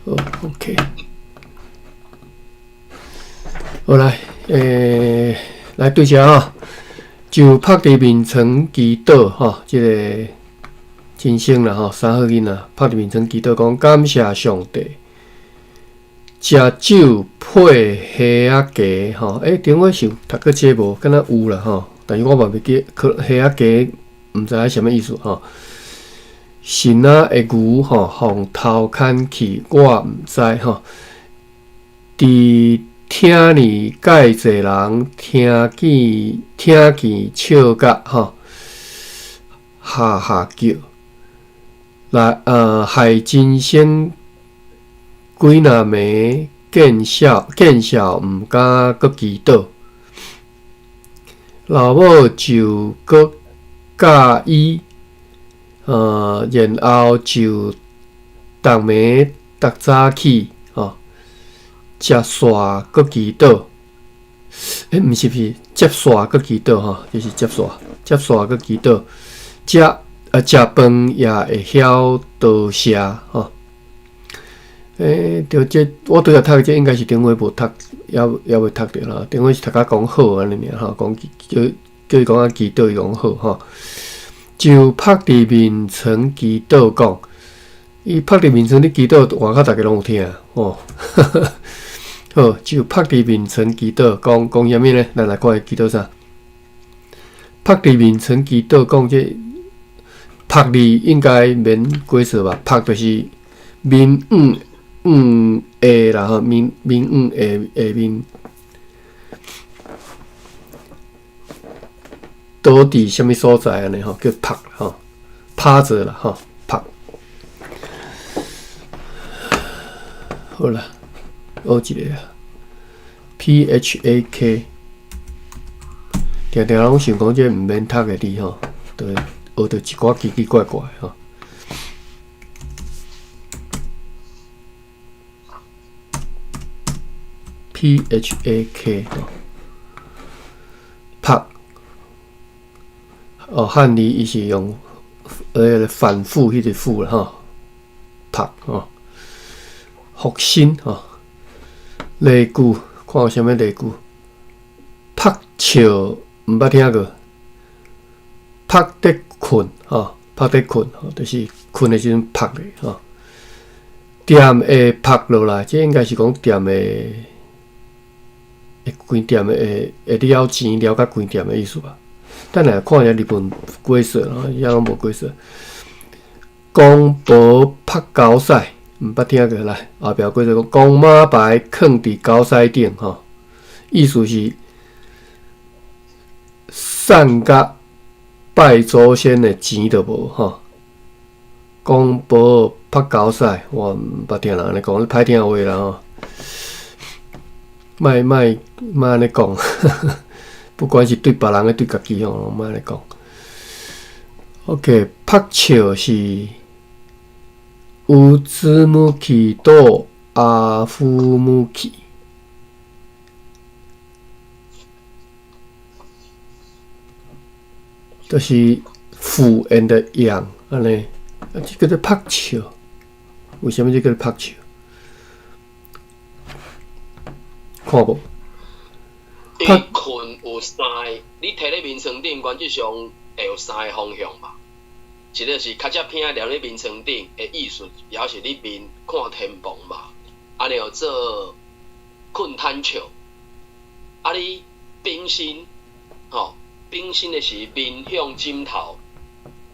好，OK。好來，來對遮吼，就曝佇眠床祈禱吼，這个真生啦吼，三號囡仔曝佇眠床祈禱，講感謝上帝，食酒配蝦仔雞吼，頂尾是有讀過這無？敢若有啦吼，但是我嘛袂記，可蝦仔雞毋知影啥物意思吼。神仔的牛吼，予偷牽去，我毋知吼。佇聽你蓋濟人聽見笑甲吼，哈哈叫，來害真生幾若暝見笑見笑，毋敢閣祈禱。老母就閣教伊，然後就逐暝逐早起，吼，食煞閣祈禱。毋是毋是，接煞閣祈禱吼，就是接煞，接煞閣祈禱。食飯也會曉多謝吼。對，這我拄才讀這應該是頂回無讀，猶未讀著啦。頂回是讀甲講好按呢爾吼，講叫伊講啊祈禱，伊講好吼。就曝佇眠床祈禱講，伊曝佇眠床咧祈禱，外口逐家攏有聽吼。好，就曝佇眠床祈禱講講啥物呢？咱來看伊祈禱啥？曝佇眠床祈禱講這曝字應該免解釋吧？曝就是面向向下啦吼，面面向下下面倒佇啥物所在按呢吼，叫曝吼，趴著啦吼，曝。好啦，學一个啊，PHAK，定定攏想講這毋免讀的字吼，就會學著一寡奇奇怪怪吼。PHAK 吼，曝哦，漢字伊是用反覆彼個覆啦吼，曝吼，復身吼，例句看有啥物例句？曝笑毋捌聽過，曝咧睏吼，曝咧睏吼，就是睏的時陣曝咧吼，踮會曝落來，這應該是講踮會會規店會會了錢了甲規店的意思吧？等下看一下日文解說，遐攏無解說。公婆曝狗屎，毋捌聽過來，後壁解說講公媽牌囥佇狗屎頂吼，意思是散甲拜祖先的錢都無吼。公婆曝狗屎，我毋捌聽人按呢講，歹聽話啦吼。莫莫莫按呢講，不管是對別人抑對家己吼，攏莫按呢講。OK，曝笑是うつむきとあふむき，就是俯 and 仰按呢，啊，這叫做曝笑。為啥物這叫做曝笑？看無？伊睏有三个，你提咧眠床頂，原則上會有三个方向嘛。一个是跤脊偏踮咧眠床頂的意思，抑是你面看天棚嘛，按呢叫做睏坦笑。啊，你平身吼，平身的是面向枕頭，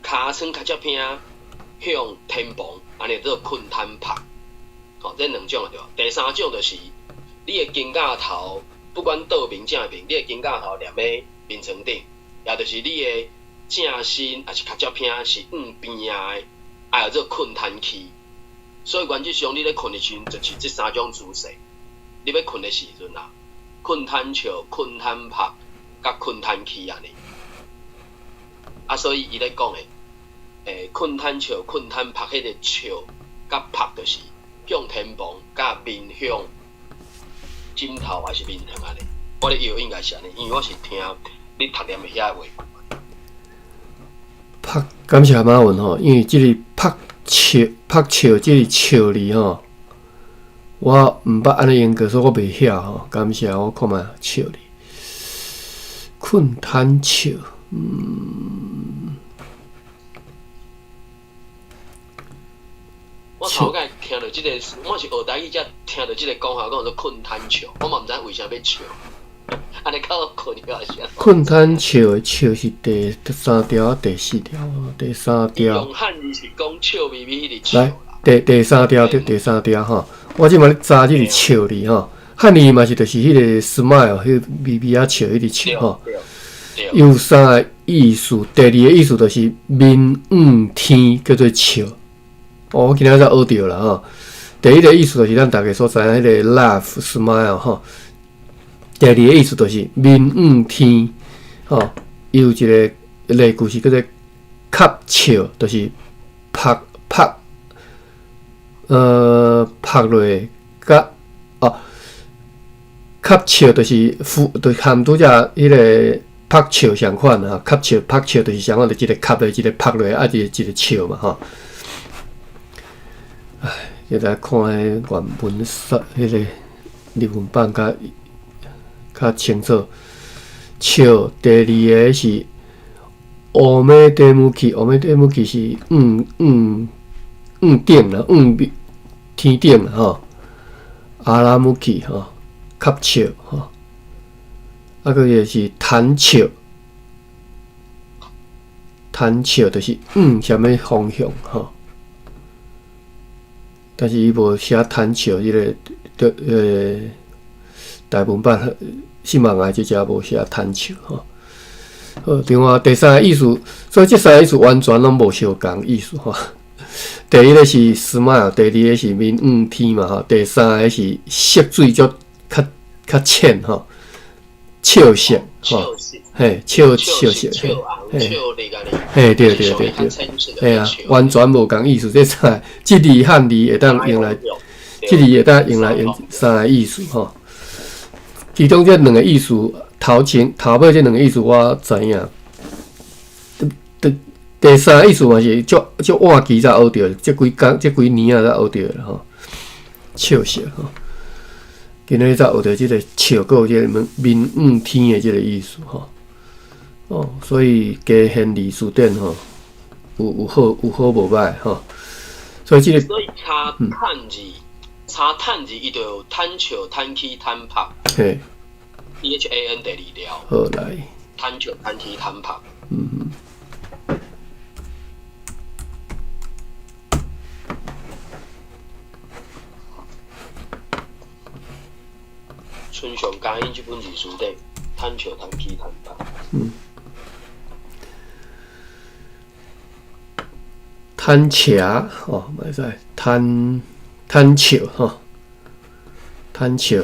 尻川跤脊偏向天棚，按呢叫做睏坦曝。吼，這兩種對無？第三種就是你的肩胛頭，不管倒面正面，你的肩胛頭踮咧眠床頂，也就是你的正身抑是跤脊偏是向邊仔的，啊叫做睏坦起。所以原則上，你咧睏的時陣，就是這三種姿勢。你欲睏的時陣啊，睏坦笑、睏坦曝、佮睏坦起按呢。啊，所以伊咧講的，睏坦笑、睏坦曝，彼个笑佮曝就是向天棚，佮面向枕頭還是眠床按呢。我咧以為應該是按呢，因為我是聽你讀念的遐個話句。曝，感謝馬雲吼，因為這個曝笑、曝笑這個笑字吼，我毋捌按呢用過，所以我袂曉吼。感謝，我看覓笑字，睏坦笑，嗯。我頭擺聽著這個，我是學台語才聽著這個講法，講做睏坦笑，我嘛毋知為啥欲笑。按呢較好睏抑是按睏坦笑的笑是第三條啊，第四條，第三條。用漢字是講笑眯眯的笑。來，第三條，第三條吼。我這馬咧查這個笑字吼，漢字嘛是就是彼個 smile，彼眯眯仔笑，彼個笑吼。有三個意思，第二個意思就是面向天，叫做笑。哦，我今仔才學著啦吼。第一個意思就是咱逐家所知影彼個 laugh smile 吼。第二個意思就是面向天，吼，伊有一個例句是叫做磕笑，就是拍拍，拍落佮哦，磕笑就是符，就含拄才彼個拍笑相款啊，磕笑拍笑就是相款，就一個磕落，一個拍落，啊，一個一個笑嘛，吼。唉，這來看彼原文說，彼個日文版較較清楚。笑，第二个是表向き，表向き是向向向頂啦，向天頂啦吼。阿向き吼，磕笑吼。啊，閣一個是坦笑，坦笑就是向啥物方向吼。但是伊無寫坦笑，這個對台文版新網的這隻無寫坦笑吼。好，另外第三個意思，所以這三個意思完全攏無相仝意思吼。第一個是 smile，第二個是面向天嘛吼，第三個是色水足較較淺吼，笑色吼，嘿，笑笑色，嘿，嘿，對對對對，嘿啊，完全無仝意思，這三個，這字漢字會當用來，這字會當用來用三個意思吼。其中這兩個意思，頭前頭尾這兩個意思我知影。第第三個意思嘛是足足晚期才學著，這幾工這幾年仔才學著的吼。笑色吼，今日才學著這個笑，閣有這個面向天的這個意思吼。哦，所以加現字詞典吼，有有好有好無歹吼。所以這個，所以查坦字，查坦字，伊就有坦笑、坦起、坦拍。嘿。 T H A N 第二條。好來。坦笑、坦起、坦拍。嗯嗯。春上佳音這本字詞典，坦笑、坦起、坦拍。嗯。坦斜吼，袂使坦坦笑吼，坦笑，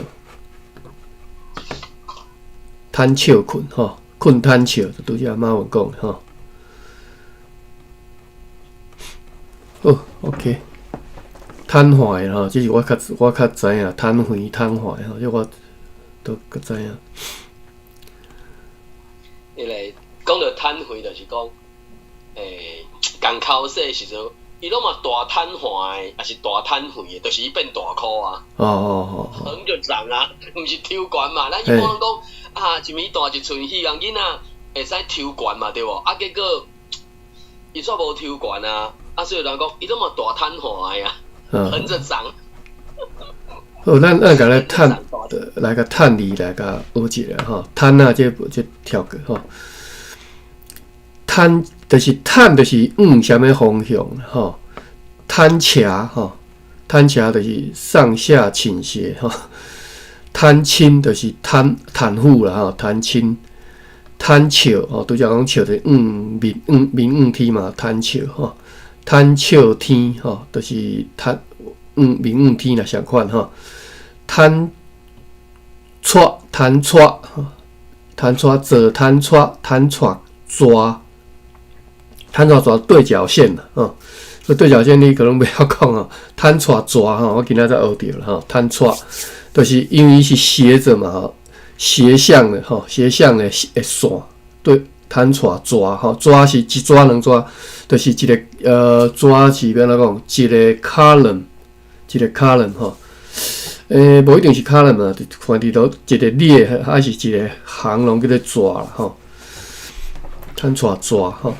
坦笑睏吼，睏坦笑，就拄才馬文講的吼。好，OK。癱瘓吼，這是我較知影，癱瘓癱瘓吼，這我都較知影。因為講著癱瘓，就是講，共口說時陣，伊攏嘛大癱瘓的，抑是大癱瘓的，就是伊變大箍啊。哦哦哦。橫就長啊，毋是抽懸嘛？咱一般攏講啊，一米大一寸，希望囡仔會使抽懸嘛，對無？啊，結果伊煞無抽懸啊，啊，所以人講伊攏嘛大癱瘓的啊，橫著長。好，咱共來趁，來共趁字來共學一下吼，趁啊，這這跳過吼。趁就是趁，就是向啥物方向吼？趁斜吼，趁斜就是上下傾斜吼。趁親就是貪貪腐啦吼，貪親貪笑吼，拄才講笑就是向面向面向天嘛，貪笑吼，貪笑天吼，就是貪向面向天啦，相款吼。貪撮貪撮貪撮做貪撮貪撮蛇。坦蛇蛇對角線啦，吼，這對角線你可能袂曉講哦。坦蛇蛇吼，我今仔才學著啦吼。坦蛇就是因為是斜著嘛吼，斜向的吼，斜向的的線，對，坦蛇蛇吼，蛇是一蛇兩蛇，就是一個蛇是欲按怎講，一個 column，一個 column 吼。無一定是 column 啦，就看佇佗一個列，還是一個行攏叫做逝啦吼。趁逝逝吼，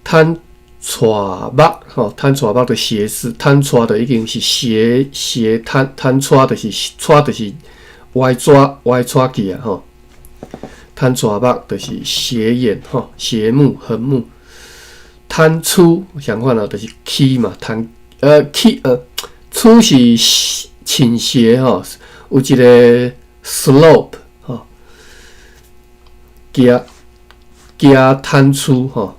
趁逝目吼，趁逝目就斜視，趁逝就已經是斜斜趁趁逝就是逝就是歪逝歪逝去啊吼。趁逝目就是斜眼吼，斜目橫目。趁趨相反啊，就是曲嘛，趁曲趨是傾斜吼，有一個 slope 吼，行行趁趨吼，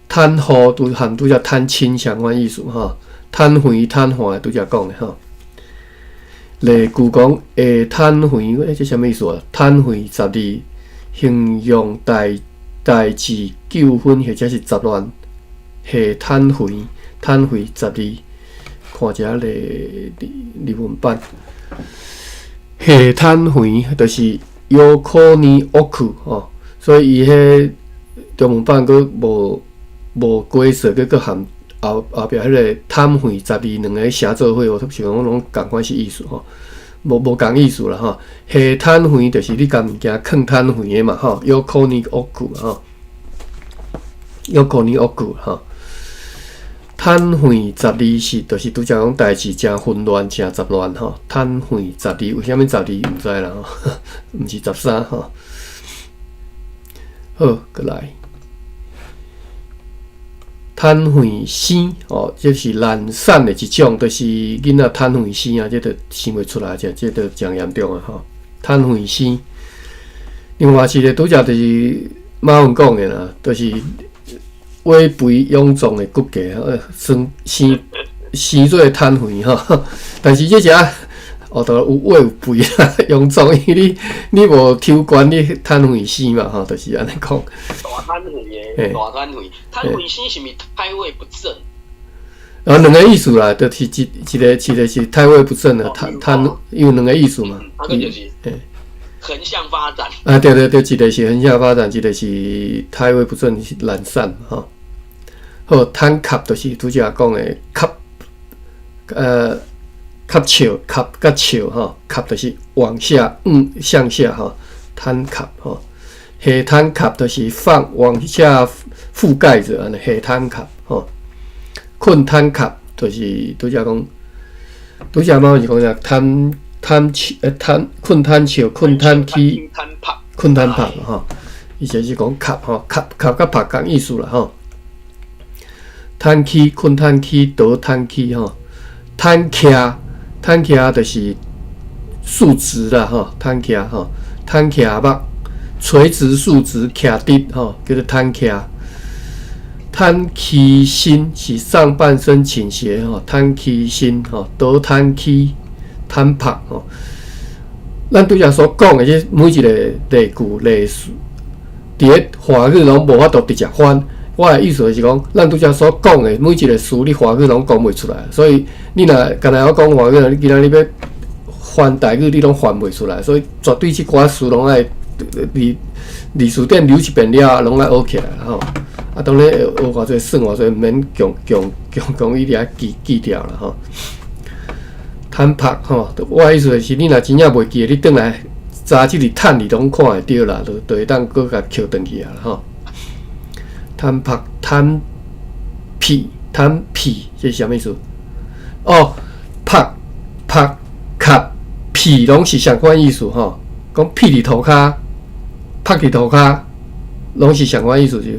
趁雨拄含拄才趁親相款意思吼，趁肥趁旱拄才講的吼。例句講下趁肥，這啥物意思啊？趁肥十二，形容代代誌糾紛或者是雜亂。下趁肥，趁肥十二，看一下例日文版。下趁肥就是横に置く吼，所以伊彼中文版閣無無解說，閣閣含後後壁彼個趁肥十二兩个寫做伙，我想講攏仝款是意思吼，無無仝意思啦吼。下趁肥就是你共物件囥趁肥的嘛吼，横に置く吼，横に置く吼。趁肥十二是，就是拄才講代誌誠混亂、誠雜亂吼。趁肥十二，為啥物十二毋知啦吼，毋是13吼。好，閣來。癱廢生哦，這是懶散的一種，就是囡仔癱廢生啊，這就生袂出來，這這就誠嚴重啊吼。癱廢生，另外一個拄才就是馬雲講的啦，就是微肥臃腫的骨骼，生生生做癱廢吼。但是這只哦，就有尾有肥啦，臃腫，因為你你無抽懸，你癱廢生嘛吼，就是按呢講。大癱廢的，大癱廢，癱廢生是毋是胎位不正？啊，兩個意思啦，就是一一個一個是胎位不正啊，癱癱有兩個意思嘛。啊，閣就是橫向發展。啊，對對對，一個是橫向發展，一個是胎位不正，是懶散吼。好，趁磕就是拄才講的磕，磕笑，磕佮笑吼，磕就是往下，向下吼，趁磕吼，下趁磕就是放往下覆蓋著按呢，下趁磕吼，睏趁磕就是拄才講，拄才嘛是講啥？趁趁笑，趁睏趁笑，睏趁起，睏趁拍吼，伊就是講磕吼，磕磕佮拍仝意思啦吼。趁起，睏趁起，倒趁起吼，趁徛，趁徛就是竖直啦吼，趁徛吼，趁徛目，垂直竖直徛直吼，叫做趁徛。趁起身是上半身傾斜吼，趁起身吼，倒趁起，趁拍吼。咱拄才所講的這每一個例句例詞，佇咧華語攏無法度直接翻。我的意思就是講，咱拄才所講的每一個詞，你華語攏講袂出來。所以你若干焦曉講華語，你今仔日欲翻台語，你攏翻袂出來。所以絕對這寡詞攏愛佇佇詞典瀏一遍了，攏愛學起來吼。啊，當然學偌濟算偌濟，毋免強強強強一定愛記記牢啦吼。趁拍吼，我的意思就是，你若真正袂記得，你轉來查這個趁，你攏看會著啦，就就會當閣共抾轉去啊吼。趁拍趁屁趁屁，這是啥物意思？哦，拍拍磕屁攏是相款意思吼。講屁佇塗跤，拍佇塗跤，攏是相款意思，就是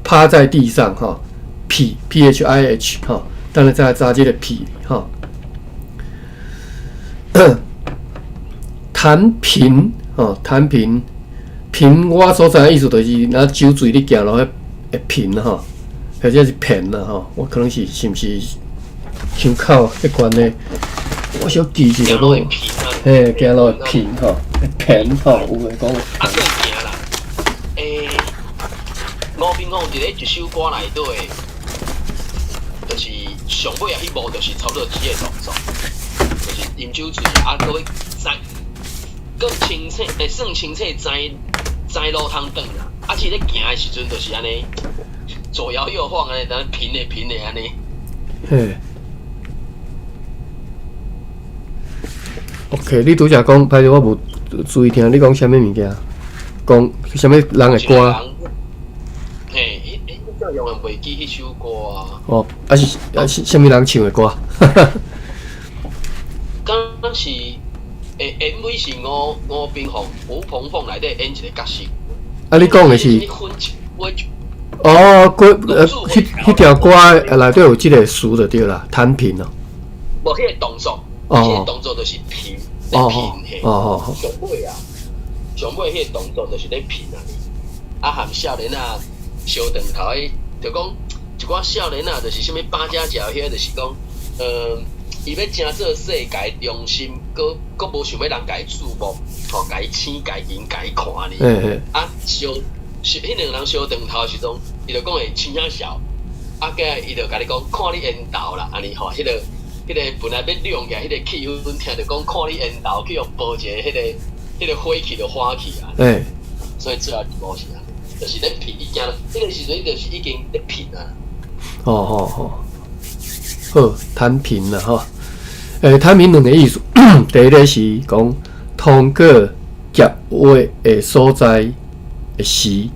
趴在地上吼。屁 P H I H 吼，等下再查這個屁吼。彈平吼，彈平平，我所知的意思就是若酒醉你行路會平吼，或者是偏啦吼。我可能是是毋是胸口彼關的，我小記一下咯。嘿，行路會平吼，會偏吼，有的講。啊，閣會行啦。吳平鳳佇咧一首歌內底，就是上尾仔彼幕，就是差不多這個動作，就是飲酒醉，啊，閣欲知，閣清醒，算清醒，知知路通轉啦。啊，這咧行的時陣，就是按呢，左搖右晃按呢，當平的平的按呢。嘿。OK，你拄才講，歹勢我無注意聽，你講啥物物件？講啥物人的歌？嘿，伊叫永遠袂記彼首歌啊。哦，啊是啥物人唱的歌？敢若是MV 是吳冰鳳、吳鵬鳳內底演一個角色。啊，你講的是？哦，歌彼條歌內底有這個詞就對啦，彈平哦。無彼個動作，彼個動作就是平，咧平嘿。上尾啊，上尾彼個動作就是咧平啊。啊，含少年仔相轉頭彼，就講一寡少年仔就是啥物百家食遐，就是講，伊欲成做世界中心，閣閣無想欲人共伊注目，吼，共伊醒、共伊認、共伊看呢。啊，相相彼兩个人相轉頭的時陣，伊就講會青仔笑，啊，過伊就共你講看你緣投啦，按呢吼，彼個本來欲亮起來，彼個氣氛，聽著講看你緣投，去予報一个彼個火氣就火去啊。所以最後一幕是按呢，就是咧騙伊驚，彼個時陣就是已經咧騙啊。哦哦哦，好，攤平啦吼。攤平兩個意思，第一個是講通過夾畫的所在的時，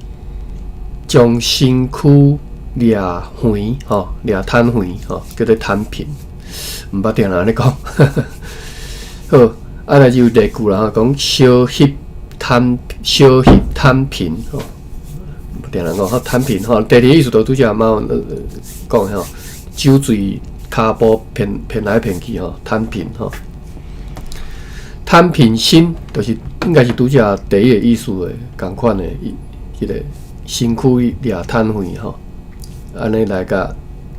將身軀掠圓吼，掠攤圓吼，叫做攤平。毋捌聽人按呢講。好，啊來就例句啦，講小翕攤小翕攤平吼，毋捌聽人講吼攤平吼。第二個意思就拄才嘛講吼，酒醉跤步騙騙來騙去吼，攤平吼。攤平身就是應該是拄才第一個意思的仝款的，彼個身軀掠攤圓吼，按呢來共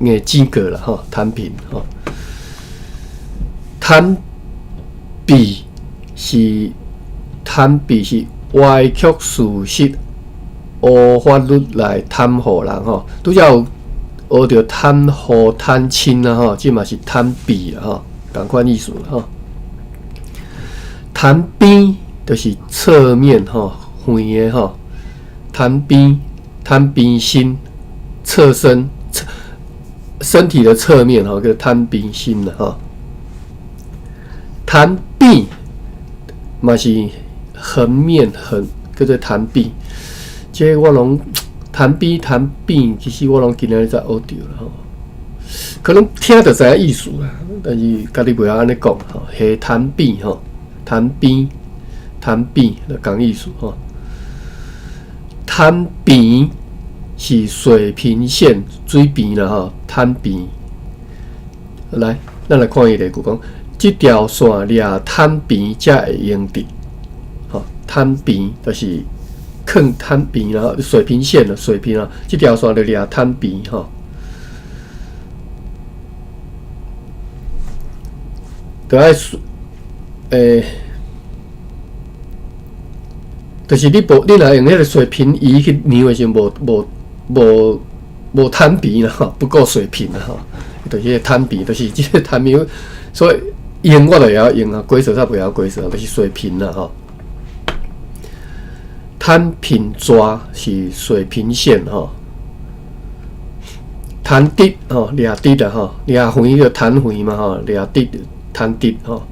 硬剪過啦吼，攤平吼。攤臂是攤臂是歪曲事實，烏法律來袒護人吼。拄才有學著袒護、貪親啊吼，這嘛是攤臂啦吼，仝款意思吼。攤邊就是側面吼，遠的吼。攤邊、攤邊身、側身、側身體的側面吼，叫攤邊身啦吼。攤臂嘛是橫面橫，叫做攤臂。這個我攏攤邊攤臂，其實我攏今仔日才學著啦吼。可能聽就知影意思啦，但是家己袂曉按呢講吼。下攤臂吼，攤邊攤臂就仝意思吼。攤平是水平線，水平啦吼，攤平。來，咱來看伊例句講，這條線掠攤平才會用得。吼，攤平就是囥攤平啦，水平線啦，水平啊，這條線就掠攤平吼。就愛就是你無，你若用彼個水平儀去量的時陣，無無無無攤平啦吼，不夠水平啦吼，就是彼個攤平，就是這個攤平，所以用我就會曉用啊，解說才袂曉解說，就是水平啦吼。攤平紙是水平線吼，攤直吼，掠直啦吼，掠遠就攤遠嘛吼，掠直攤直吼，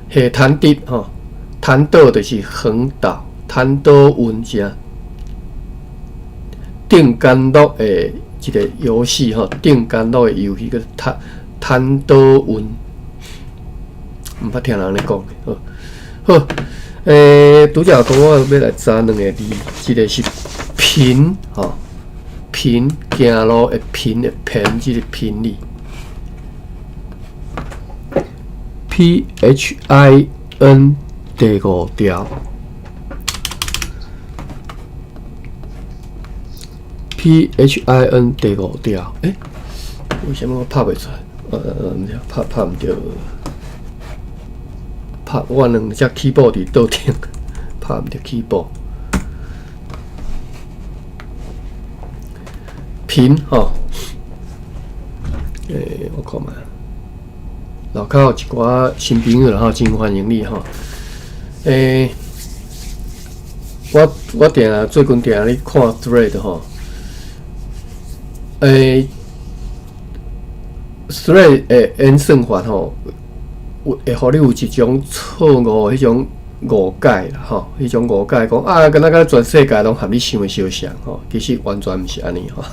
下攤直吼，攤倒就是橫倒。攤倒運啥？頂簡樂的一個遊戲吼，頂簡樂的遊戲叫攤攤倒運，毋捌聽人按呢講。好，好，拄才講我欲來查兩個字，一個是頻吼，頻行路的頻的頻，這個頻率，PHIN 第五條。PHIN 第五條，為啥物我拍袂出來？毋對，拍拍毋著，拍我兩隻 keyboard 佇桌頂，拍毋著 keyboard。頻吼，我看覓，樓跤有一寡新朋友啦吼，真歡迎你吼。我定定最近定定咧看 Thread 吼。Thread 的演算法吼，有會予你有一種錯誤彼種誤解啦，吼，彼種誤解講啊，敢若敢若全世界攏和你想的相像吼，其實完全毋是按呢吼。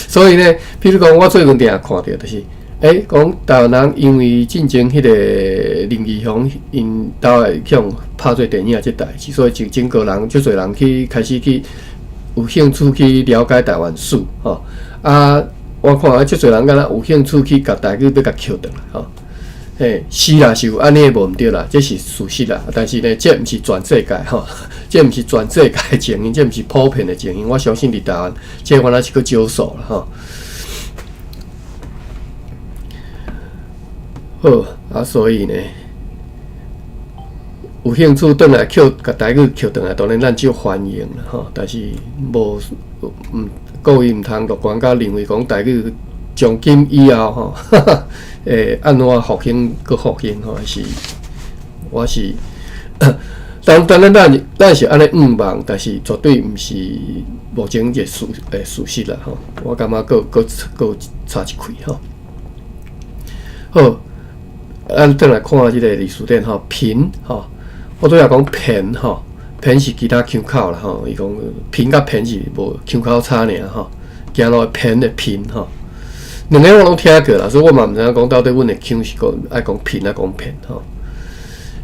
所以呢，比如講，我最近定看著就是，講台灣人因為進前彼個林義雄𪜶兜會去予拍做電影這代誌，所以整整個人足濟人去開始去有興趣去了解台灣史吼。啊，我看啊，足濟人敢若有興趣去共台語欲共抾轉來吼。嘿，是啦，是有按呢無毋對啦，這是事實啦。但是呢，這毋是全世界吼，這毋是全世界的情形，這毋是普遍的情形。我相信佇台灣，這原來是閣少數啦吼。好，啊，所以呢，有興趣轉來抾，共台語抾轉來，當然咱足歡迎啦吼。但是無，毋，各位毋通樂觀甲認為講台語從今以後吼，會按怎復興閣復興吼？是，我是，當當然咱咱是按呢向望，但是絕對毋是目前這事實啦吼。我感覺閣閣閣差一氣吼。好，咱轉來看這个歷史典吼，貧吼，我拄才講貧吼，貧是其他腔口啦吼。伊講貧佮貧是無腔口差爾吼，行路貧的貧吼。兩个我攏聽過啦，所以我嘛毋知影講到底阮的腔是講愛講貧抑講貧吼。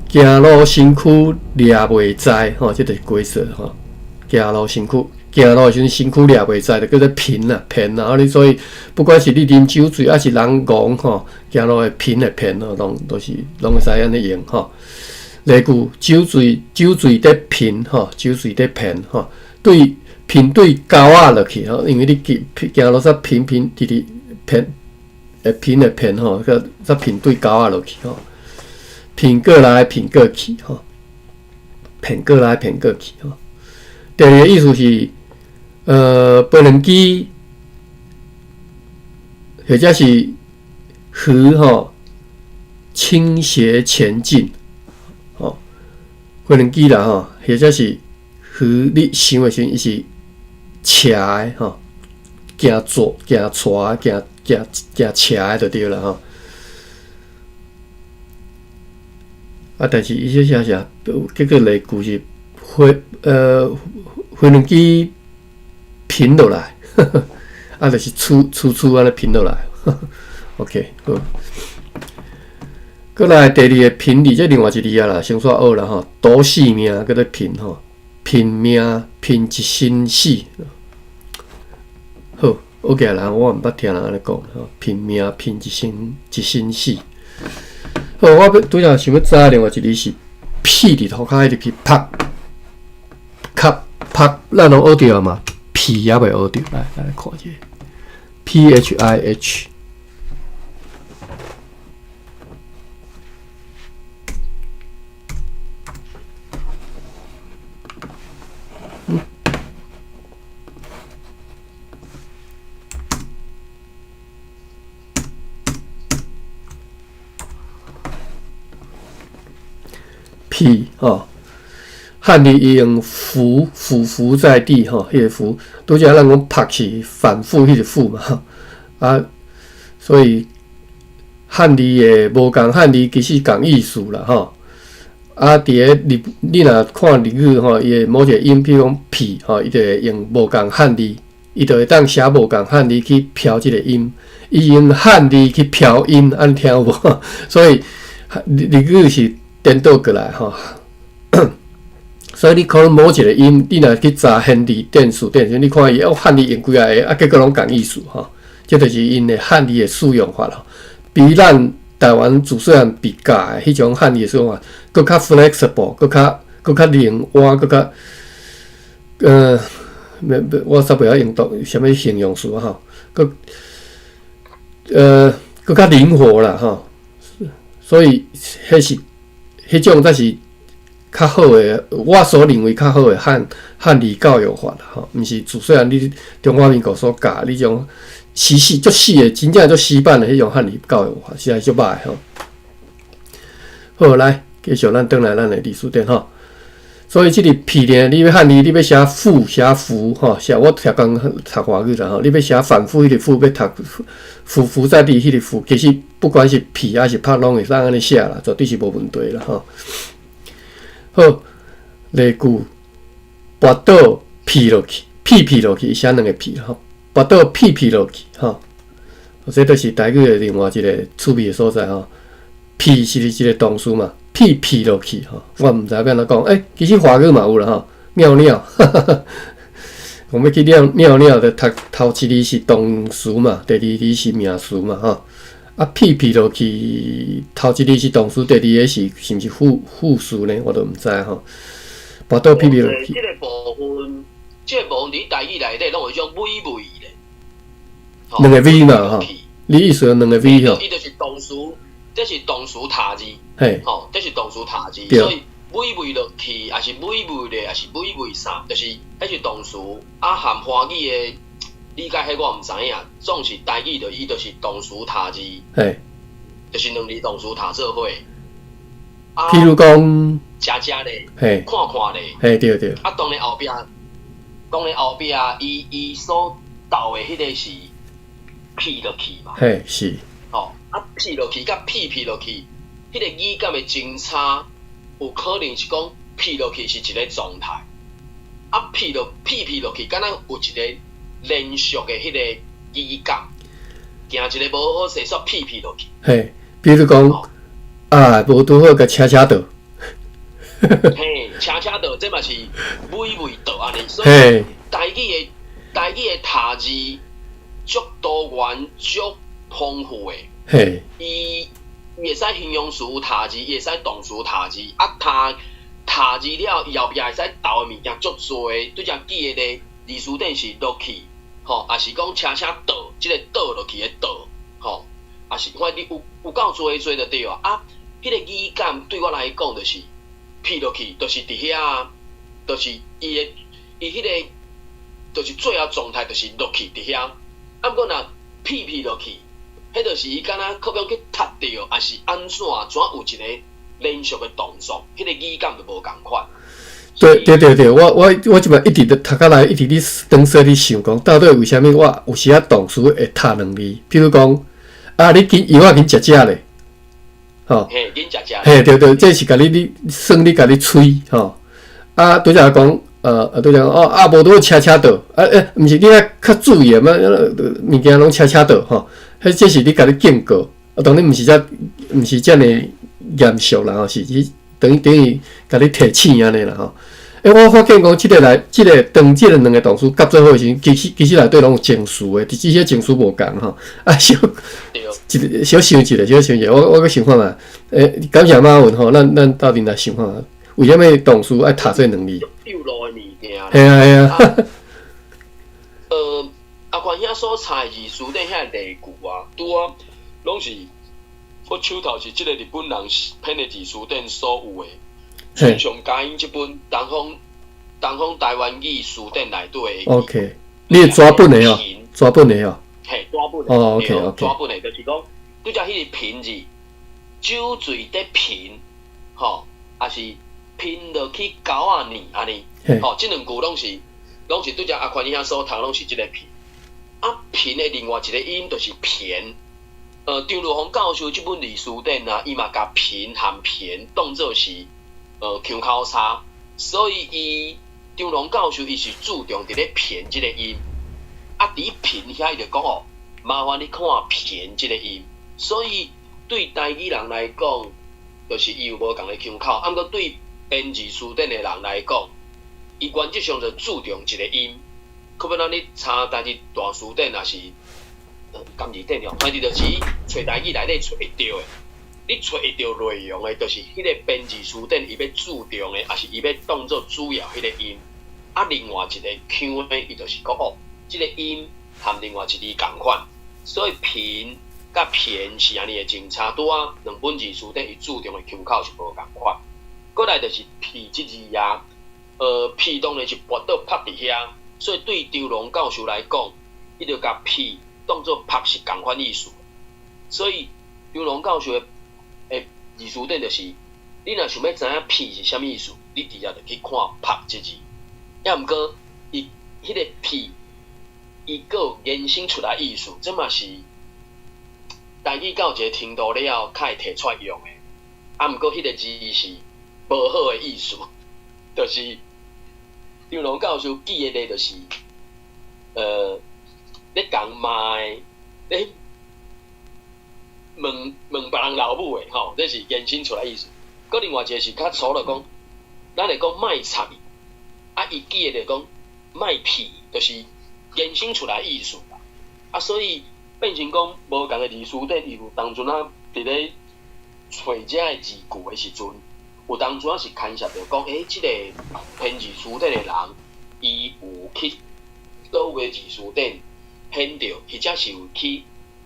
行路身軀掠袂知吼，這就是解說吼。行路身軀，行路的時陣身軀掠袂知，就叫做貧啦，貧啦。啊，你所以不管是你啉酒醉，抑是人戇吼，行路會貧的貧吼，攏都是攏會使按呢用吼。例句：酒醉，酒醉佇貧吼，酒醉佇貧吼，對貧對溝仔落去吼，因為你行行路煞貧貧直直。貧會貧的貧吼，閣煞貧對溝仔落去吼，貧過來貧過去吼，貧過來貧過去吼。第二个意思是，飛輪機或者是河吼傾斜前進，吼，飛輪機啦吼，或者是河你想的時陣，伊是斜的吼。行左，行斜，行行行斜的就對啦吼。啊，但是伊這寫啥？結果例句是飛飛輪機平落來，啊，就是粗粗粗按呢平落來。OK，好。閣來第二个貧字，這另外一字啊啦，先煞學啦吼。賭性命叫做貧吼，拼命拼一身死。好，學起來人我毋捌聽人按呢講吼，拼命拼一身一身死。好，我欲拄才想欲知另外一字是屁佇塗跤彼个屁，啪，卡啪，咱攏學著嘛？屁猶未學著，來來看一下，P H I H。屁吼，漢字伊用伏伏伏在地吼，彼個伏，拄才咱講曝是反覆彼個覆嘛，啊，所以漢字的無仝漢字其實仝意思啦吼。啊，佇咧日，你若看日語吼，伊的某一個音，比如講屁吼，伊就會用無仝漢字，伊就會當寫無仝漢字去標這個音，伊用漢字去標音，按呢聽有無？所以日日語是顛倒過來吼。所以你可能某一個音，你若去查現字典辭典時，你看伊哦漢字用幾仔个，啊結果攏仝意思吼。這就是𪜶的漢字的使用法咯，比咱台灣自細漢被教的彼種漢字的使用法，閣較 flexible，閣較閣較靈活，閣較我煞袂曉用到啥物形容詞吼，閣閣較靈活啦吼。所以，彼是彼種才是較好的，我所認為較好的漢漢字教育法啦吼，毋是自細漢你中華民國所教彼種死死足死的，真正足死板的彼種漢字教育法，實在足歹吼。好，來繼續咱轉來咱的歷史典吼。所以這个屁呢，你欲漢字，你欲寫復寫伏吼，寫我逐工讀外語啦吼，你欲寫反覆彼个復，欲讀伏伏在地彼个伏，其實不管是屁抑是曝，攏會使按呢寫啦，絕對是無問題啦吼。好，例句，跋倒屁落去，屁屁落去，寫兩个屁吼，跋倒屁屁落去吼。這就是台語的另外一个趣味的所在吼。屁是一个動詞嘛，屁屁落去吼，我毋知欲按怎講，欸，其實華語嘛有啦吼，尿尿，我們去尿尿尿的，頭頭一字是動詞嘛，第二字是名詞嘛吼。啊，屁屁落去，頭一字是動詞，第二个是是毋是副副詞呢？我都毋知吼。跋倒屁屁落去。這个部分，這个部分佇台語內底攏有一種美味咧。兩个 V 嘛吼，你意思兩个 V 吼？伊就是動詞，這是動詞疊字，吼，這是動詞疊字，所以美味落去，抑是美味咧，抑是美味啥，就是彼是動詞。啊，含華語的理解，彼我毋知影。總是台語就伊就是動詞疊字，就是兩字動詞疊做伙。譬如講，食食咧，看看咧，嘿，對對。啊，當然後壁，當然後壁，伊伊所鬥的彼个是屁落去嘛。嘿，是。吼，啊，屁落去佮屁屁落去，彼个語感的真差，有可能是講屁落去是一个狀態，啊，屁落屁屁落去，敢若有一个連續的彼个語感，行一个無好勢煞屁屁落去。嘿，比如講，啊，無拄好共車車倒。嘿，車車倒，這嘛是美味倒按呢，所以台語的疊字足多元、足豐富的。伊伊會使形容詞疊字，伊會使動詞疊字，啊，疊疊字了，伊後壁會使鬥的物件足濟。拄才記的咧，字詞典是落去，吼，抑是講車車倒，這个倒落去的倒，吼，抑是反正有有夠濟濟就對啊。啊，彼个語感對我來講就是屁落去，就是佇遐，就是伊的伊彼个，就是最後狀態就是落去佇遐。啊，毋過若屁屁落去，彼就是伊敢若可能去踢著，抑是按怎，怎有一个連續的動作，彼个語感就無仝款。對對對對，我我我這擺一直咧讀落來，一直咧當說咧想講，到底為啥物我有時仔動詞會疊兩字？譬如講，啊，你緊藥仔緊食食咧，吼，嘿，緊食食。嘿，對對，這是共你你算你共你催吼。啊，拄才講，拄才講哦，啊，無拄好車車倒，啊欸，毋是你愛較注意嘛，物件攏車車倒吼。彼這是你共你警告，啊，當然毋是遮，毋是遮爾嚴肅啦吼，是等於等於共你提醒按呢啦吼。欸，我發現講，這个來，這个當這个兩个動詞夾做伙時陣，其實其實內底攏有情緒的，只是情緒無仝吼。啊，小一个小想一下，小想一下，我我閣想看覓。欸，感謝馬文吼，咱咱鬥陣來想看覓，為啥物動詞愛疊做兩字？有路的物件。嘿啊嘿啊。阿寬兄所查的字詞典遐例句啊，拄啊，攏是我手頭是這个日本人編的字詞典所有的。親像佳音這本東方東方台灣語辭典內底的。 OK，你是紙本的哦，紙本的哦。嘿，紙本的。哦，OK OK。紙本的，就是講，拄才彼个貧字，酒醉佇貧，吼，抑是貧落去溝仔呢，按呢，吼，這兩句攏是攏是拄才阿寬兄所讀，攏是這個貧。啊，貧的另外一个音就是偏。張如芳教授這本字詞典啊，伊嘛共貧和偏當做是腔口差，所以伊張龍教授伊是注重佇咧偏這个音。啊，佇貧遐伊就講哦，麻煩你看偏這个音。所以對台語人來講，就是伊有無仝的腔口。啊，毋過對編字詞典的人來講，伊原則上就注重一個音。可欲咱你查台字大辭典，抑是含字典吼，反正就是揣台語內底揣會著的，你揣會著內容的，就是彼个編字詞典伊欲注重的，抑是伊欲當做主要彼个音。啊，另外一個腔的，伊就是講哦，這个音含另外一字仝款，所以貧佮偏是按呢的真差。拄仔兩本字詞典伊注重的腔口是無仝款。閣來就是屁這字啊，屁當然是跋倒曝佇遐，所以對張龍教授來講，伊就共屁當做曝是仝款意思。所以張龍教授的的字詞典就是，你若想欲知影屁是啥物意思，你直接就去看曝這字。抑毋過，伊彼个屁，伊閣有延伸出來意思，這嘛是台語到一个程度了後，較會提出來用的。啊，毋過彼個字是無好的意思，就是張龍教授舉的例就是，咧共罵的，咧問問別人老母的吼，這是延伸出來意思。閣另外一個是較粗魯講，咱會講莫插伊，啊，伊舉的就講莫屁，就是延伸出來意思啦。啊，所以變成講無仝的字詞典，伊有當陣仔佇咧揣遮的字句的時陣，有當陣仔是牽涉著講，這個編字詞典的人，伊有去佗位字詞典編著，或者是有去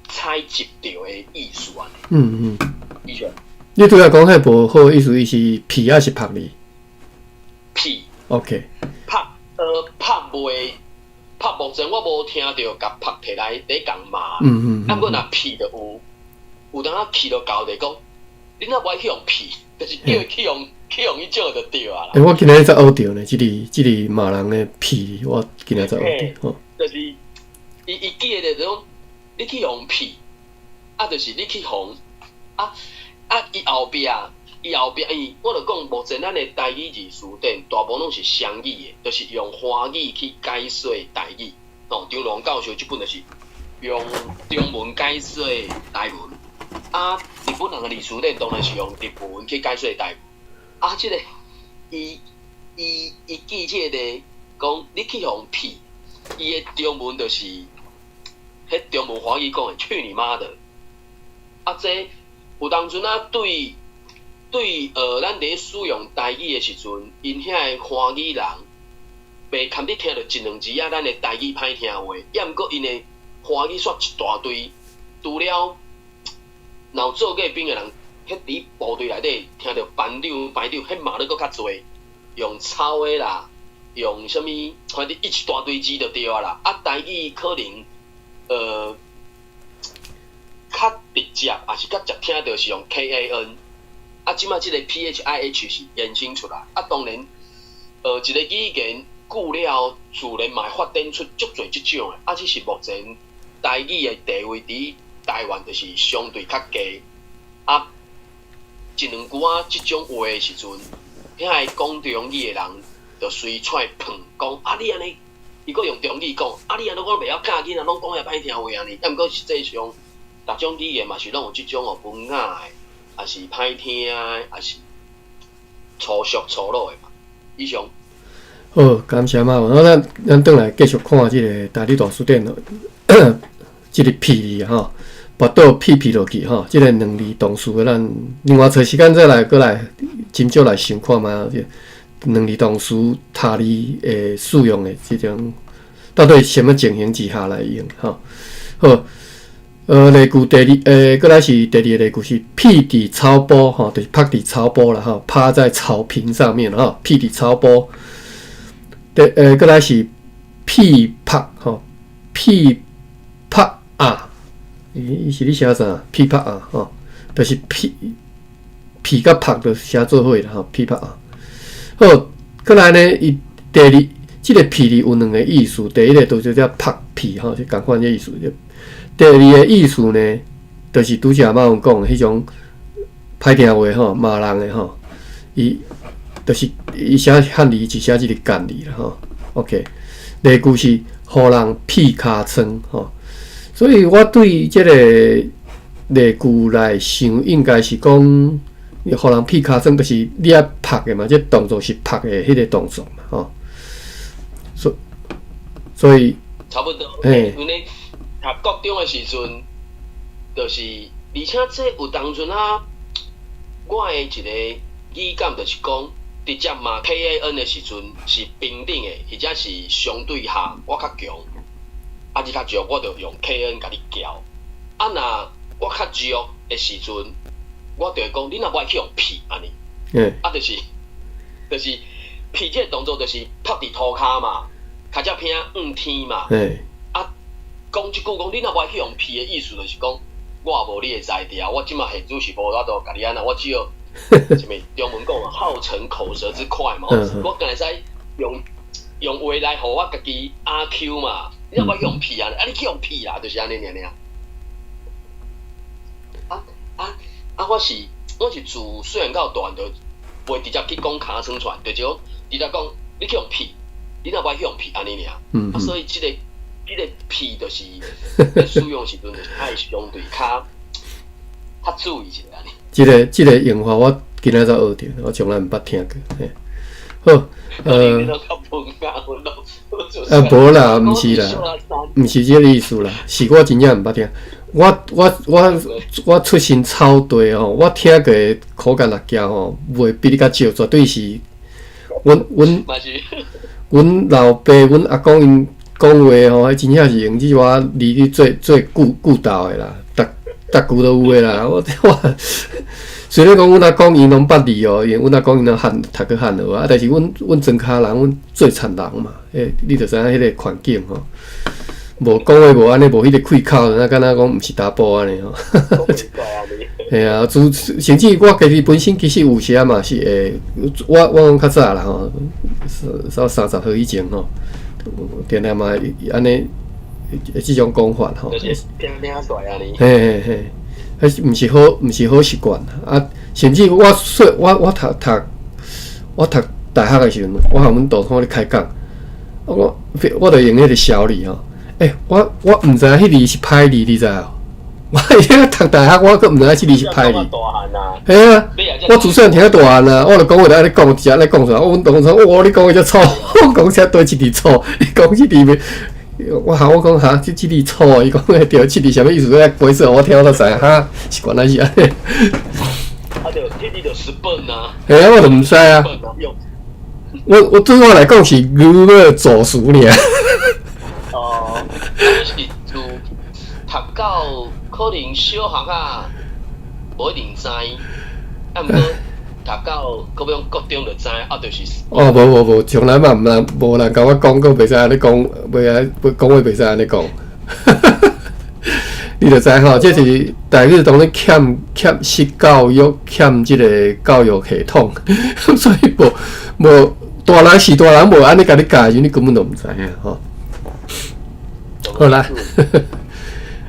採集著的意思按呢。以上。你拄才講彼無好意思，伊是屁抑是曝字？屁。 OK。曝，曝袂，曝目前我無聽著共曝提來咧共罵。啊，毋過若屁就有，有當仔氣著到就講，你若無愛去予屁，就是叫伊去予彼種就對啊啦。欸，我今日才學著呢，這個罵人的屁，我今日才學著。就是伊記的就講，你去予屁，啊，就是你去予啊啊！伊後壁，伊我就講，目前咱的台語字詞典大部分攏是雙語的，就是用華語去解說台語。哦，張龍教授這本就是用中文解說台文，啊，日本人的字詞典當然是用日文去解說台文。啊，這個伊記這個講，你去予屁，伊的中文就是，彼中文華語講的去你媽的！啊，這有當陣仔對，咱佇使用台語的時陣，𪜶遐个華語人，袂堪得聽著一兩字仔，咱的台語歹聽話，抑毋過𪜶的華語煞一大堆，除了若有做過兵的人，彼佇部隊內底聽著班長排長，彼罵得閣較濟，用抄的啦，用啥物，反正一大堆字就對啊啦。啊，台語可能較直接，也是較捷聽著是用 KAN。啊，這擺這個 PHIH 是延伸出來。啊，當然，一個語言久了，自然嘛會發展出足濟這種的。啊，只是目前台語的地位佇台灣就是相對較低。啊，一兩句仔這種話的時陣，遐个講中語的人就隨出來噴講啊，你按呢，伊閣用中語講，啊，你按呢我袂曉教囡仔，攏講遐歹聽話按呢。啊，毋過實際上，逐種語言嘛是攏有這種哦文雅的，抑是歹聽的，抑是粗俗粗魯的嘛。以上。好，感謝馬文。咱轉來繼續看這個台語大辭典咯，這個屁字吼，跋倒屁屁落去吼，這個兩字同義的，咱另外揣時間再來閣來斟酌來想看覓，這兩字同義他字會使用的這種，到底啥物情形之下來用吼？好。例句第二，閣來是第二個例句是屁佇草埔吼，就是曝佇草埔啦吼，趴在草坪上面吼，屁佇草埔。第閣來是屁曝吼，屁曝啊，伊是咧寫啥？屁曝啊吼，就是屁屁佮曝就寫做伙啦吼，屁曝啊。好，閣來呢，伊第二這個屁字有兩個意思，第一個就是叫曝屁吼，是仝款的意思。第二個意思呢，就是拄才馬文講的彼種歹聽話吼，罵人的吼，伊就是伊寫漢字是寫這個幹字啦吼。OK，例句是予人屁尻瘡吼，所以我對這個例句來想，應該是講予人屁尻瘡，就是你愛曝的嘛，這個動作是曝的彼個動作嘛吼。所以差不多，嘿。因為讀國中的時陣，就是，而且這有當陣仔，我的一個語感就是講，直接罵 KAN 的時陣是平等的，或者是相對下我較強，啊你較弱，我就用 KN 共你撬。啊若我較弱的時陣，我就會講你若無愛去予屁按呢。啊就是屁這個動作就是曝佇塗跤嘛，跤脊坪向天嘛。啊，講這句講你若無愛去予屁的意思，就是講我也無你的才調，我這馬現主是無法度共你按怎，我只有啥物中文講好逞口舌之快嘛，我敢會使用話來予我家己阿 Q 嘛，你若無愛去予屁啊，啊你去予屁啦，就是按呢爾爾。啊，我是自细汉到大汉就袂直接去講尻川出來，就是講直接講你去予屁，你若無愛去予屁按呢爾。啊，所以這個屁就是咧使用時陣就是愛相對較注意一下按呢。這個用法我今仔才學著，我從來毋捌聽過。嘿，好，啊，無啦，毋是啦，毋是這個意思啦，是我真正毋捌聽。我出身草地吼，我聽過的苦澀辣椒吼，袂比你較少，絕對是。阮老爸、阮阿公𪜶講話吼，彼真正是用這寡字去做句句頭的啦，逐逐句都有的啦。我雖然講阮阿公𪜶攏捌字哦，因為阮阿公𪜶攏漢讀過漢學啊，但是阮莊跤人，阮做田人嘛，欸，你就知影彼個環境吼，無講話無按呢，無彼個氣口，那敢若講毋是查埔按呢吼。嘿啊，甚至我家己本身其實有時仔嘛是會，我講較早啦吼，30歲以前吼，定定嘛按呢，這種講法吼。嘿嘿嘿，彼毋是好習慣啊！甚至我說我讀大學的時陣，我和阮導師咧開講，我就用彼個小字吼，欸，我毋知影彼字是歹字，你知無？我遐讀大學，我閣毋知影這字是歹字。嘿啊，我自細漢聽大漢啊，我就講話就按呢講，直接按呢講出來。阮同學說：哇，你講話遮粗，我講啥佗一字粗？你講這字袂？我哈我講哈，這字粗，伊講對，這字啥物意思？解釋予我聽，我才知影哈，是原來是按呢。啊，就這字就日本啊。嘿啊，我就毋知啊。我對我來講是牛尾助詞爾。哦，你是自讀到可能小學啊，無一定知，啊，毋過讀到閣欲講國中就知，啊，就是。哦，無無無，從來嘛毋人無人共我講過，袂使按呢講，袂愛講話袂使按呢講。你就知吼，這是台語當咧欠失教育，欠這個教育系統，所以無無大人是大人無按呢共你教的時陣，你根本就毋知影吼。好啦，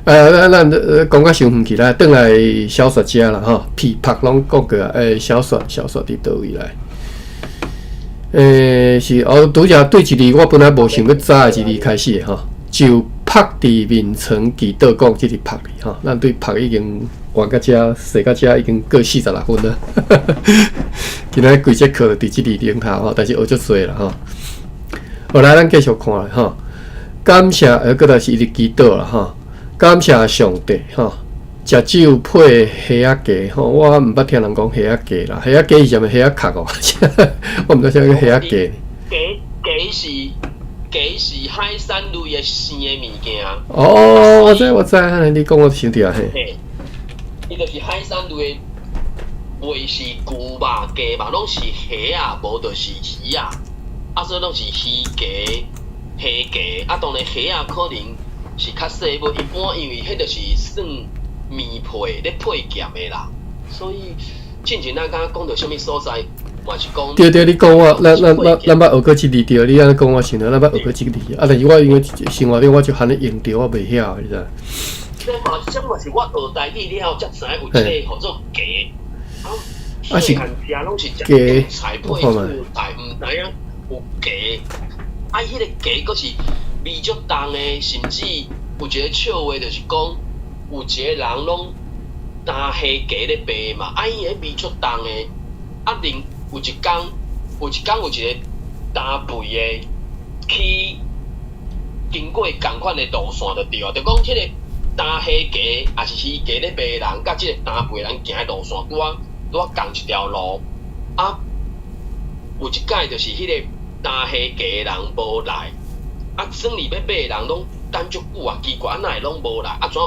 咱講較傷遠去啦，轉來小說遮啦吼，屁曝攏講過啊，欸，小說佇佗位來？欸，是哦，拄則對一字我本來無想欲查的一字開始的吼，就曝佇眠床祈禱講這個曝字吼，咱對曝已經玩到遮，踅到遮已經過46分了。今仔規節課佇這字頂頭吼，但是學足濟啦吼。好來，咱繼續看啦吼。感謝，閣來是伊佇祈禱啦吼。感謝上帝吼，食酒配蝦仔雞吼，我毋捌聽人講蝦仔雞啦，蝦仔雞是啥物？蝦仔殼哦，我毋知啥物叫蝦仔雞。雞是海產類的生的物件。哦，我知我知，你講我想著啊嘿。伊就是海產類的，袂是牛肉、雞肉，攏是蝦仔，無就是魚仔，啊，所以攏是魚雞、蝦雞。啊，當然蝦仔可能是較細尾，一般因為彼就是算麵配咧配鹹的啦，所以進前咱敢講著啥物所在，嘛是講。對對，你講我，咱捌學過這字對，你按呢講我想著，咱捌學過這字，啊，但是我因為生活中我就罕咧用著，我袂曉，你知？這嘛，這嘛是我學台語了後才知影有這個號做雞。啊是細漢食攏是食菜配煮菜，毋知影有雞。啊，彼個雞閣是味足重的，甚至有一個笑話，就是講有一個人攏擔蝦雞咧賣嘛，啊，伊彼味足重的，啊，另有一工有一個擔肥的去經過仝款的路線就對啊，就講彼個擔蝦雞抑是魚雞咧賣的人，佮這個擔肥的人行的路線拄仔仝一條路，啊，有一擺就是彼個擔蝦雞的人無來，啊，算哩欲買的人攏等足久啊，奇怪啊，哪會攏無來？啊，怎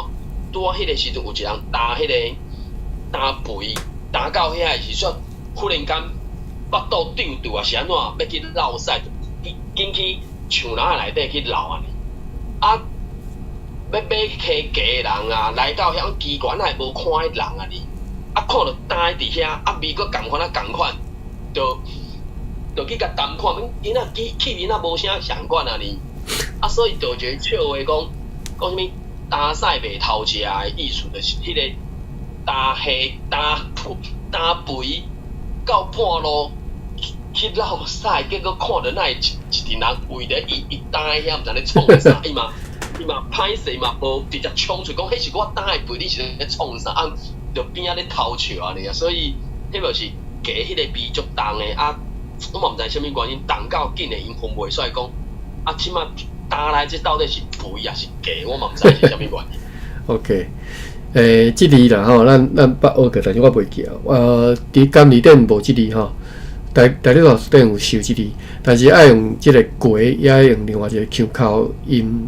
拄仔彼個時陣有一人擔彼個擔肥擔到遐的時陣，忽然間腹肚脹脹啊，是按怎？欲去落屎，緊去樹籃仔內底去落按呢。啊，欲買蝦雞的人啊，來到遐奇怪，哪會無看彼人按呢？啊，看著擔佇遐，啊味閣仝款啊仝款，就去共談看，囡仔氣味若無啥仝款按呢。啊，所以就有一個笑話講，講啥物擔屎袂偷食的意思，就是彼個擔蝦擔擔肥到半路去落屎，結果看著哪會一一陣人圍咧伊伊擔遐，毋知咧創啥，伊嘛伊嘛歹勢嘛無直接衝出講，彼是我擔的肥，你是咧創啥？啊，就邊仔咧偷笑按呢啊，所以彼就是雞彼個味足重的啊，我嘛毋知啥物原因，重到緊的𪜶分袂出來講，啊，這馬擔來這到底是肥抑是雞，我嘛毋知是啥物原因。 OK，這字啦吼，咱咱捌學過，但是我袂記啊。佇監理頂無這字吼，台台語老師頂有收這字，但是愛用這個過，也愛用另外一個腔口音，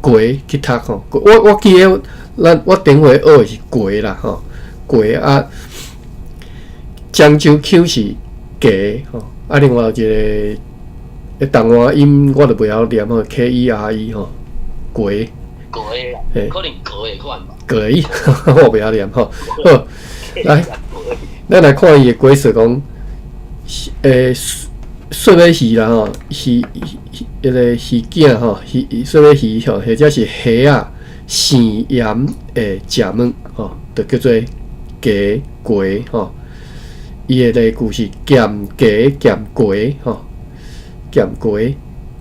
過去讀吼。我我記得，咱我頂回學的是過啦吼，過啊，漳州腔是雞吼，啊，另外有一個台灣音我就袂曉念吼，K E R E 吼，過。過可能過的款吧。過，我袂曉念吼。好，來，咱來看伊的解釋講，說尾魚啦吼，魚彼個魚囝吼，魚說尾魚吼，或者是蝦仔生鹽的食物吼，就叫做雞過吼。伊的例句是鹹雞鹹過吼，鹹過。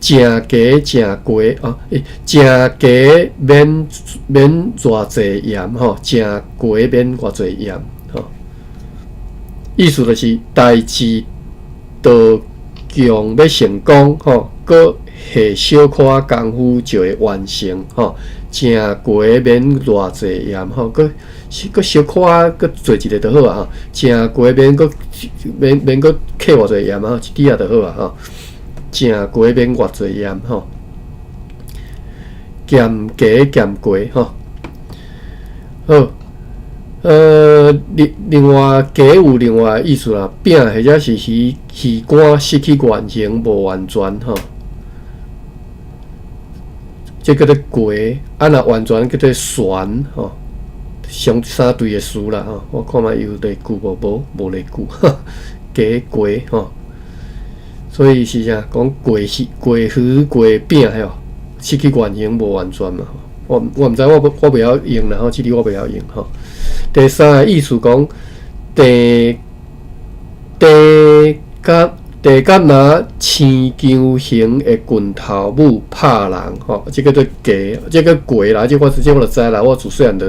誠雞誠過哦，誠雞免免偌濟鹽吼，誠雞免偌濟鹽吼。意思就是代誌著強欲成功吼，閣下小可工夫就會完成吼。誠雞免偌濟鹽吼，閣閣小可閣做一下就好啊吼。誠雞免閣免免閣加偌濟鹽啊，一滴仔就好啊吼。誠雞免偌濟鹽吼，鹹雞鹹過吼。好，另另外雞有另外意思啦，餅或者是魚魚竿失去原形無完全吼，這叫做過，啊若完全叫做旋吼，上三對的詞啦吼。我看覓有例句無？無，無例句，雞過吼。所以是啥？講過魚、過魚、過餅吼，失去原形無完全嘛。我我毋知，我我袂曉用啦吼，這字我袂曉用吼。第三个意思講，地地佮地佮拿青球形的拳頭母拍人吼，這叫做雞，這個過啦，這我這我就知啦。我自細漢就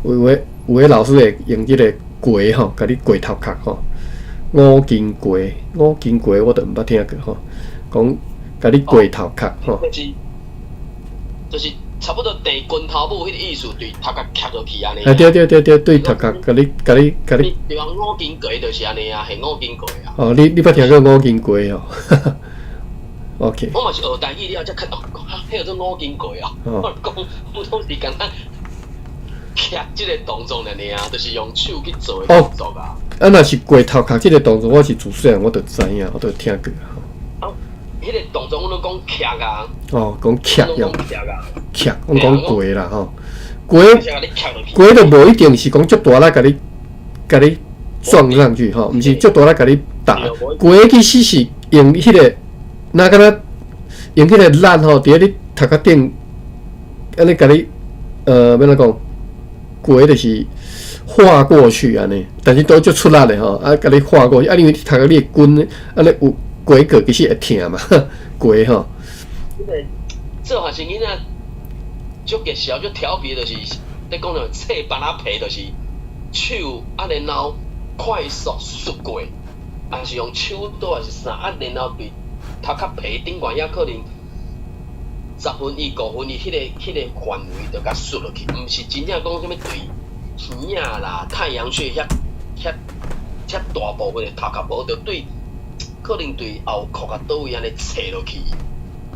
有的有的老師會用這個過吼，共你過頭殼吼。五斤過，五斤過，我都毋捌聽過吼。講共你過頭殼吼。就是就是差不多掟拳頭母彼個意思，對頭殼磕落去按呢。啊對對對對，對頭殼共你共你共你。對啊，五斤過就是按呢啊，係五斤過啊。哦，你你捌聽過五斤過哦？OK。我嘛是學台語了才較哦，彼叫做五斤過啊。我講普通是敢若徛這個動作爾爾，就是用手去做的動作啊。啊，若是過頭殼這個動作，我是自細漢我就知影，我就聽過。啊，彼個動作阮攏講徛啊。哦，講徛用。徛，阮講過啦吼。過過就無一定是講足大力，共你共你撞上去吼，毋是足大力共你打。過其實是用彼個，若敢若用彼個力吼，佇咧你頭殼頂，按呢共你，欲按怎講？過就是劃過去按呢，但是都足出力的吼，啊，共你劃過去，啊，因為你頭殼你的筋，按呢有過過，其實會疼嘛，過吼。這個做學生囡仔足熱潲足調皮，就是咧講著切腹仔皮，就是手啊，然後快速摔過，抑是用手刀，抑是啥啊，然後對頭殼皮頂懸遐可能10分位、5分位，彼個範圍就共摔落去，毋是真正講啥物對耳仔啦、太陽穴遐遐遐大部分的頭殼無，就對可能對後殼啊佗位按呢切落去。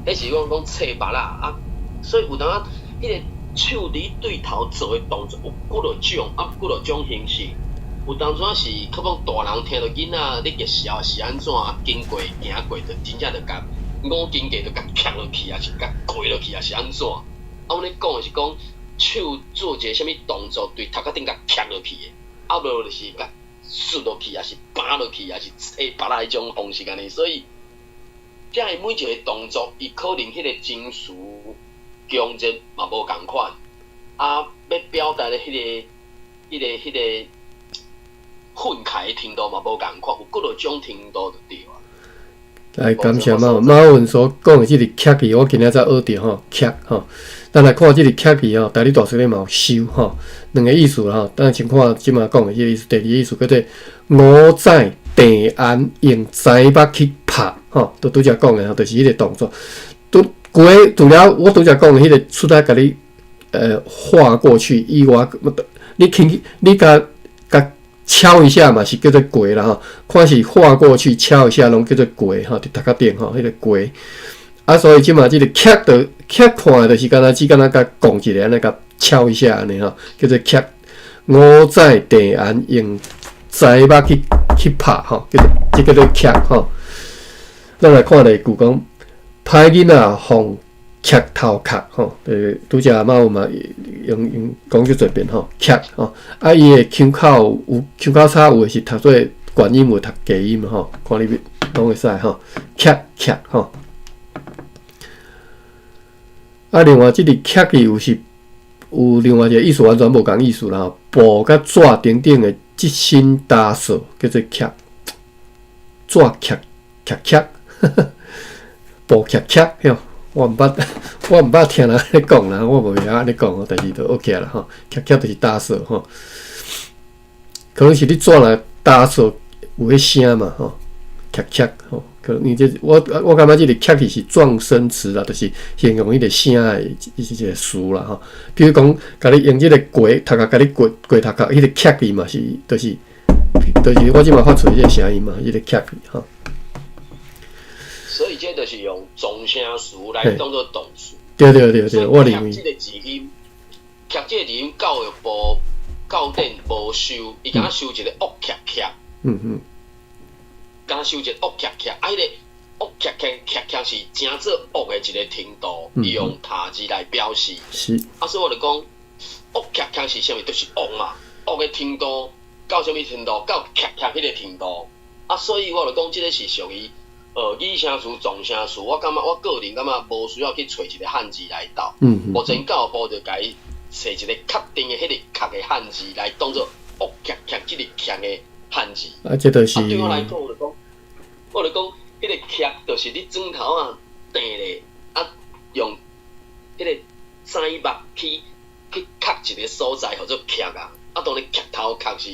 彼是講講切腹仔啊，所以有當仔彼個手佇對頭做的動作有幾落種，啊幾落種形式。有當陣是可講大人聽著囡仔咧熱潲是按怎啊，經過行過就真正就共五斤過就共徛落去，抑是共過落去，抑是按怎？啊，阮咧講的是講手做一個啥物動作，對頭殼頂共徛落去的，啊無就是共摔落去，抑是拔落去，抑是切腹仔彼種方式按呢。所以，遮的每一個動作，伊可能彼個情緒強熱嘛無仝款，啊，欲表達的彼個彼个憤慨的程度嘛無仝款，有幾落種程度就對啊。來，感謝馬馬文所講的這個劇字，我今仔才學著吼，劇吼。咱來看這個劇字吼，台語大辭典嘛有收吼，兩個意思吼。咱先看這馬講的這個意思，第二個意思叫做五指鄭按用指腹去拍吼，都拄才講的吼，就是彼個動作。拄規除了我拄才講的彼個出來共你劃過去以外，你輕你共共敲一下嘛，是叫做過啦吼。看是劃過去敲一下，攏叫做過吼，佇頭殼頂吼，彼個過。啊，所以這馬這個劇就劇看的就是敢若只敢若共講一下，按呢共敲一下按呢吼，叫做劇。五指鄭按用指腹去拍吼，叫做這叫做劇吼。咱來看例句講，歹囡仔予劇頭殼吼，拄才馬有嘛用用講足濟遍吼，劇吼，啊伊的腔口有腔口差，有的是讀做懸音，有讀低音吼，看你攏會使吼，劇劇吼。啊，另外這個劇字有是有另外一個意思，完全無仝意思啦吼，布佮紙等等的質身打掃叫做劇，紙劇劇劇，布劇劇吼。我毋捌聽人按呢講啦，我無會曉按呢講，但是就學起來啦吼。劇劇就是打掃吼，可能是你紙若打掃有彼聲嘛吼，劇劇吼。可能你這我感覺這個劇字是狀聲詞啦，就是形容彼個聲的一個詞啦吼。比如講，共你用這個過頭殼共你過過頭殼，彼個劇字嘛是，就是我這馬發出這個聲音嘛，這個劇字吼。所以這就是用狀聲詞來當做動詞。對對對對，我認為。這個字音，劇這個字音教育部教典無收，伊敢若收一個惡劇劇。敢若收一個惡劇劇，啊，彼個惡劇劇劇劇是誠做惡的一個程度，伊用塔字來表示。啊，所以我就講，惡劇劇是啥物？就是惡嘛，惡的程度到啥物程度？到劇劇彼個程度。啊，所以我就講，這個是屬於擬聲詞、狀聲詞。我感覺我個人感覺無需要去揣一個漢字來鬥。目前教育部就共伊揣一個確定的彼個確的漢字來當做惡劇劇這個劇的漢字。啊，這就是。啊，對我來講，我就講，彼個劇就是你磚頭仔掟咧，啊，用彼個指腹去磕一個所在，號做劇啊。啊，當然劇頭殼是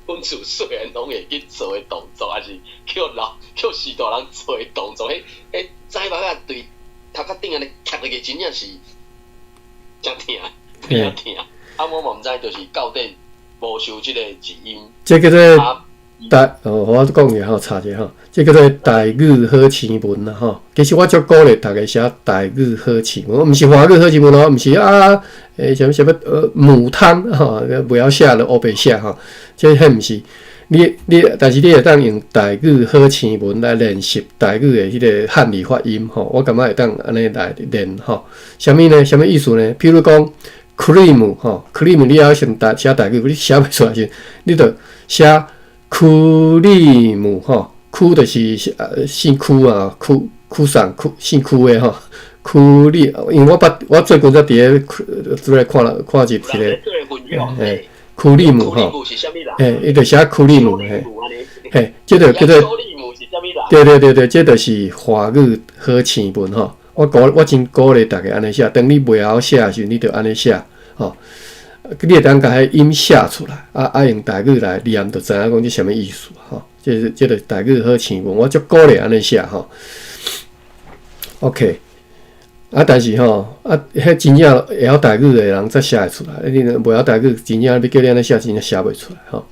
阮自細漢攏會去做的動作，還是叫老叫序大人做的動作。彼指腹仔對頭殼頂按呢磕落去，真正是誠疼，真疼。啊，我嘛毋知，就是教典無收這個字音。這叫做台哦，我講一下吼，插一下吼，這叫做台語好生文啦吼。其實我足鼓勵大家寫台語好生文，毋是華語好生文哦，毋是啊，啥物啥物母湯吼，袂曉寫就烏白寫吼，這彼毋是。你，但是你會當用台語好生文來練習台語的彼個漢字發音吼。我感覺會當按呢來練吼。啥物呢？啥物意思呢？譬如講 cream 吼，cream 你猶先台寫台語，你寫袂出來時，你就寫屈里姆吼，屈就是姓屈啊，屈屈桑屈姓屈的吼，屈里，因為我捌我最近才佇咧出來看了看一個，屈里姆吼，伊就寫屈里姆嘿，嘿，這個叫做，對對對對，這就是華語好生文吼。我真鼓勵大家按呢寫，當你袂曉寫的時陣，你就按呢寫吼。你會當共彼音寫出來，啊用台語來念，就知影講這啥物意思吼。這個台語好生文，我足鼓勵按呢寫吼。OK，啊，但是吼，啊，彼真正會曉台語的人才寫會出來，你若袂曉台語，真正欲叫你按呢寫，真正寫袂出來吼。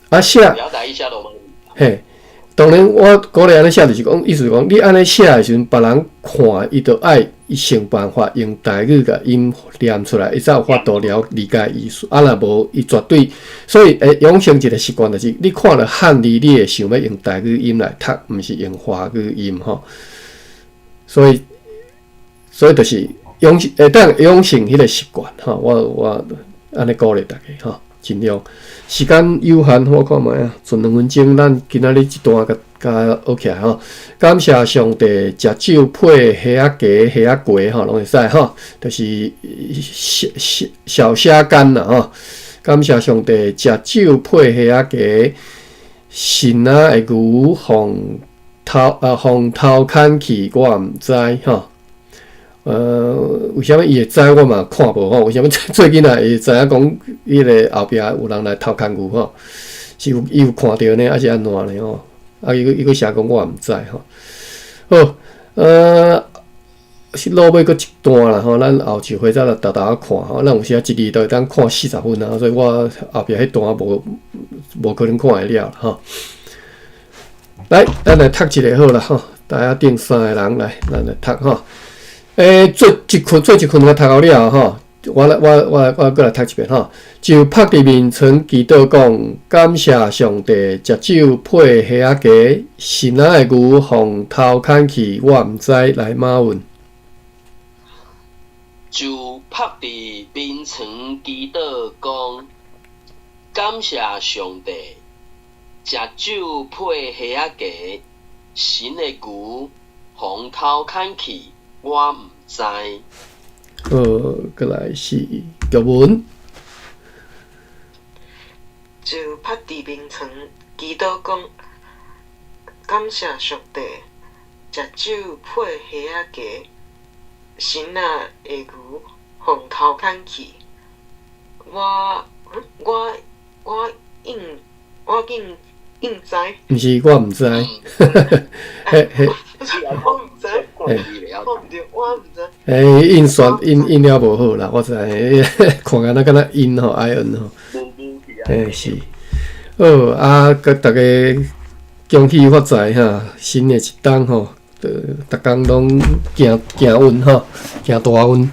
啊寫，嘿，當然我鼓勵按呢寫，就是講，意思是講，你按呢寫的時陣，別人看伊就愛想辦法用台語共音念出來，伊才有法度了理解意思。啊，若無，伊絕對，所以會養成一個習慣，就是你看著漢字，你會想欲用台語音來讀，毋是用華語音吼。所以就是養會當養成彼個習慣吼。我按呢鼓勵大家吼，盡量。時間有限，我看覓啊，剩2分鐘，咱今仔日這段共共學起來吼。感謝上帝，食酒配蝦仔雞、蝦仔粿吼，攏會使吼，就是小小蝦乾啦吼。感謝上帝，食酒配蝦仔雞，神仔的牛予偷啊，予偷牽去，我毋知吼。為啥物伊會知我嘛看無吼？為啥物最近啊會知影講彼个後壁有人來偷牽牛吼？是有伊有看著呢，抑是按怎呢吼？啊，伊閣寫講我毋知吼。好，是落尾閣一段啦吼，咱後一回再來沓沓仔看吼。咱有時啊一字都會當看40分啊，所以我後壁彼段無可能看會了吼。來，咱來讀一个好啦吼，台仔頂三个人來，咱來讀吼。做一困做一困共讀予了吼，我來我我我閣來讀一遍吼。就曝佇眠床祈禱講，感謝上帝，食酒配蝦仔雞，神仔的牛予偷牽去，我毋知來馬問。就曝佇眠床祈禱講，感謝上帝，食酒配蝦仔雞，神的牛予偷牽去，我毋知。好，閣來是玉文。就曝佇眠床祈禱講，感謝上帝，食酒配蝦仔雞，神仔的牛予偷牽去，我我我應我應應知。毋是，我毋知。嘿嘿。我毋知。我毋對，我毋知。欸，印刷印印了無好啦，我知，看敢若敢若印吼，I N 吼。欸，是。好啊，閣逐家恭喜發財哈！新的一冬吼，逐工攏行行運吼，行大運。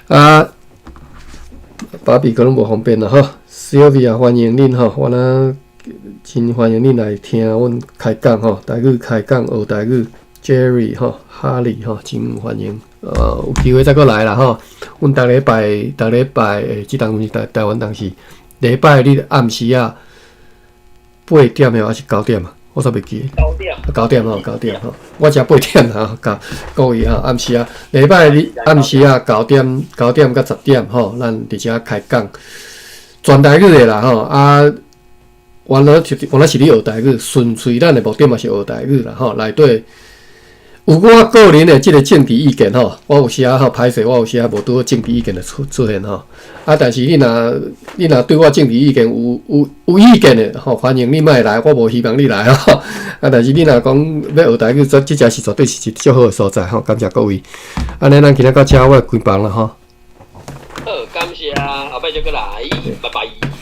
啊，芭比可能無方便啦吼，Sylvia 歡迎恁吼，我若真歡迎恁來聽阮開講吼，台語開講學台語，Jerry 吼，哈利吼，真歡迎。有機會再閣來啦吼。阮逐禮拜，逐禮拜，這當是台灣當時禮拜日暗時啊，8點的還是九點啊？我煞袂記。九點。九點吼，九點吼。我食八點吼，甲各位哈，暗時啊，禮拜日暗時啊，九點9點到10點吼，咱佇遮開講，全台語的啦吼啊。原來是咧學台語，純粹咱的目的嘛是學台語啦吼。內底有我個人的這个政治意見吼，我有時仔吼歹勢，我有時仔無拄好政治意見的出現吼。啊，但是你若對我政治意見有意見的吼，歡迎你莫來，我無希望你來吼。啊，但是你若講欲學台語，這遮是絕對是一足好的所在吼。感謝各位。按呢，咱今仔到遮，我關房啦吼。好，感謝，後擺再閣來，拜拜。